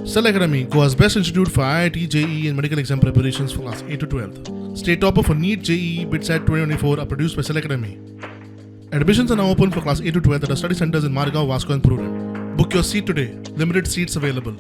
Cell Academy, Goa's best institute for IIT, JEE, and medical exam preparations for class 8 to 12. State topper for NEET, JEE, BITSAT 2024 are produced by Cell Academy. Admissions are now open for class 8 to 12 at our study centers in Margao, Vasco, and Prudent. Book your seat today. Limited seats available.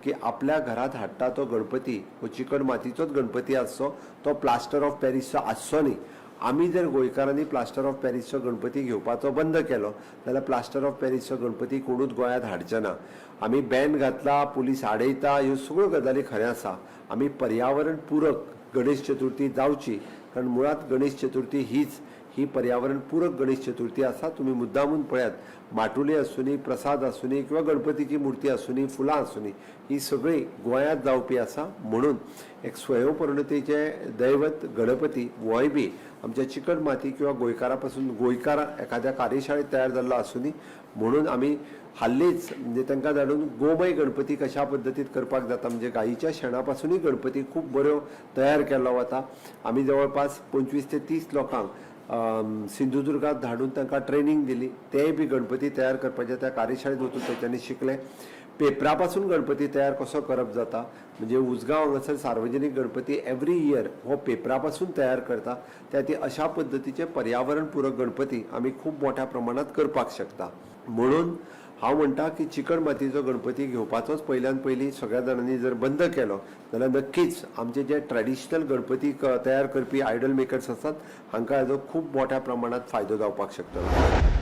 की आपल्या घरात हाडटा तो गणपती हो चिकण मातीचोच गणपती आसचो, तो plaster of पॅरिसचो आसचो न्ही. आमी जर गोंयकारांनी प्लास्टर ऑफ पॅरिसचो गणपती घेवपाचो बंद केलो जाल्यार प्लास्टर ऑफ पॅरिसचो गणपती कोणूच गोंयांत हाडचे ना. आमी बॅन घातला, पुलीस आडयता, ह्यो सगळ्यो गजाली खरें आसा. आमी पर्यावरण पुरक गणेश चतुर्थी जावची, कारण मुळात गणेश चतुर्थी हीच ही पर्यावरण पूरक गणेश चतुर्थी आसा. तुमी मुद्दामून पळयात, माटुली आसुनी, प्रसाद आसुनी किंवा गणपतीची मूर्ती आसुनी, फुलां आसुनी, ही सगळी गोंयांत जावपी आसा. म्हणून एक स्वयंपूर्णतेचे दैवत गणपती होय बी आमच्या चिकण माती किंवा गोंयकारा पासून, गोंयकार एखाद्या कार्यशाळेत तयार जाल्लो आसुनी. म्हणून आमी हाल्लीच म्हणजे तांकां धाडून गोमय गणपती कशा पद्दतीन करपाक जाता, म्हणजे गायीच्या शेणा पासुनूय गणपती खूब बऱ्यो तयार केल्लो वता. आमी जवळपास 25 ते 30 लोकांक सिंधुदुर्गात धाडून तांकां ट्रेनींग दिली. तेय बी गणपती तयार करपाच्या त्या कार्यशाळेत वचून तेच्यांनी शिकले. पेपरा पासून गणपती तयार कसो करप जाता, म्हणजे उजगांव हांगासर सार्वजनीक गणपती एवरी इयर हो पेपरा पासून तयार करता. त्या ती अशा पद्दतीचे पर्यावरण पूरक गणपती आमी खूब मोठ्या प्रमाणात करपाक शकता. म्हणून हांव म्हणटा की चिकण मातयेचो गणपती घेवपाचोच पयल्यान पयलीं सगळ्या जाणांनी जर बंद केलो जाल्यार नक्कीच आमचे जे ट्रेडिशनल गणपती तयार करपी आयडल मेकर्स आसात, हांकां हाजो खूब मोठ्या प्रमाणात फायदो जावपाक शकतलो.